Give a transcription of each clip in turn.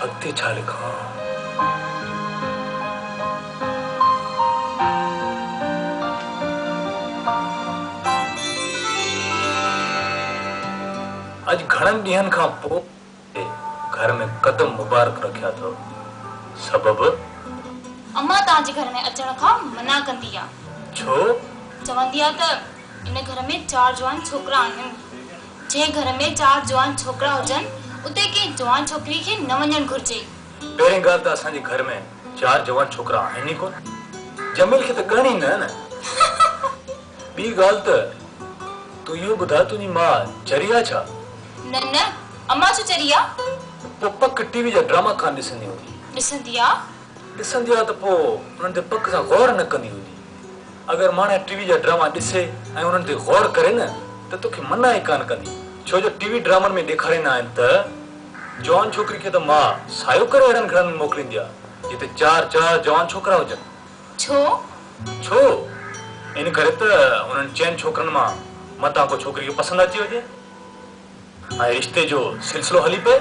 اڳتي ڇا لکان؟ اڄ گهڻن ڏينهن کان پوء گهر ۾ قدم مبارڪ رکيا اٿو. سبب؟ امان توهان جي گهر ۾ اچڻ کان منع ڪندي آ. ڇو؟ چوندي آ ته ان گهر ۾ چار جوان ڇوڪرا آهن. جنهن گهر ۾ چار جوان ڇوڪرا هجن، اتي ڪنهن جوان ڇوڪري کي نه وڃڻ گهرجي. پهرين ڳالهه ته اسان جي گهر ۾ چار جوان ڇوڪرا آهن ئي ڪونه. جميل کي ته ڳڻ ئي نه نه. ٻي ڳالهه ته تون اهو ٻڌاء تنهنجي ماء چري آ ڇا؟ نه نه امان ڇو چري آ؟ پوء پڪ ٽي وي جا ڊراما ڪانه ڏسندي هوندي. ڏسندي آ. ڏسندي آ ته پوء انهن تي پڪ سان غور نه ڪندي هوندي. اگر ماڻهي ٽي وي جا ڊراما ڏسي ۽ انهن تي غور ڪري نه ته توکي منع ئي ڪانه ڪندي. ڇو جو ٽي وي ڊرامن ۾ ڏيکاريندا آهن ته جوان ڇوڪري کي ته ماء سايو ڪري اهڙن گهرن ۾ موڪليندي آ جتي چار چار جوان ڇوڪرا هجن. ڇو؟ ڇو؟ ان ڪري ته انهن چئن ڇوڪرن مان متان ڪو ڇوڪري کي پسند اچي وڃي ۽ رشتي جو سلسلو هلي پئي.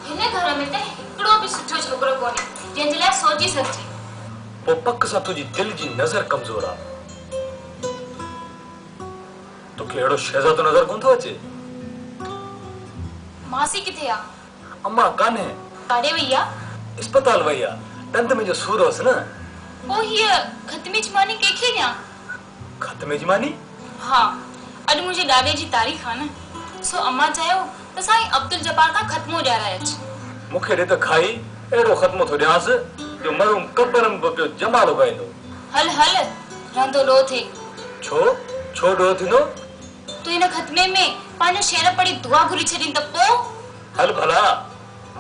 هن گهر ۾ ته هڪڙو به سٺو ڇوڪرو ڪونهي، جنهن جي لاء سوچي سگهجي. پوء پڪ سان تنهنجي دل جي نظر ڪمزور آ. توکي اهڙو شهزادو نظر ڪونه ٿو اچي؟ ماسي ڪٿي آ؟ امان ڪانهي. ڪاڏي وئي آ؟ اسپتال وئي آ. ڏند ۾ جو سور هوس نه. پوء هيء ختمي جي ماني ڪنهن کي ڏيان؟ ختمي جي ماني؟ ها، اڄ منهنجي ڏاڏي جي تاريخ آ نه. سو امان چيو ته سائين عبدالجبار کان ختمو ڏيارائي اچ. مون کي ڏي ته کائي اهڙو ختمو ٿو ڏيانس جو مرحوم قبر ۾ به پيو جمالو ڳائيندو. هل هل، رهندو ڏوهه ٿئي. ڇو؟ ڇو ڏوهه ٿيندو؟ تون هن ختمي ۾ پنهنجا شعر پڙهي دعا گهري ڇڏين ته پوء؟ هل ڀلا،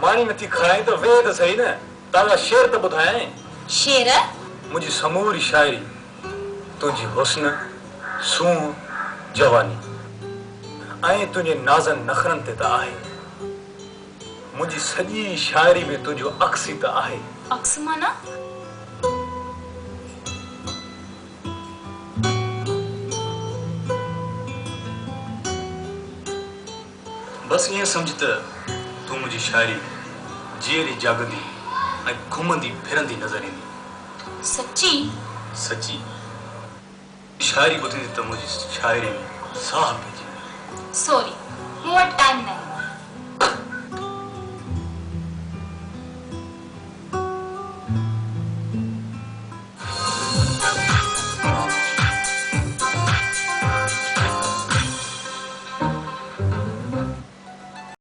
ماني نٿي کارائين ته ويهه ته سهي نه، تازا شعر ته ٻڌايانء. شعر؟ منهنجي سموري شاعري تنهنجي حسن، سونهن، جواني ۽ تنهنجي نازن نخرن تي ته آهي. منهنجي سڄي شاعري ۾ تنهنجو عڪس ئي ته آهي. عڪس معنيٰ؟ بس ائين سمجهه ته تون منهنجي شاعري ۾ جيئري جاڳندي ۽ گهمندي ڦرندي نظر ايندين. سچي؟ سچي. شاعري ٻڌندين ته منهنجي شاعري ۾ ساهه پئجي ويندو. سوري، مون وٽ ٽائيم ناهي.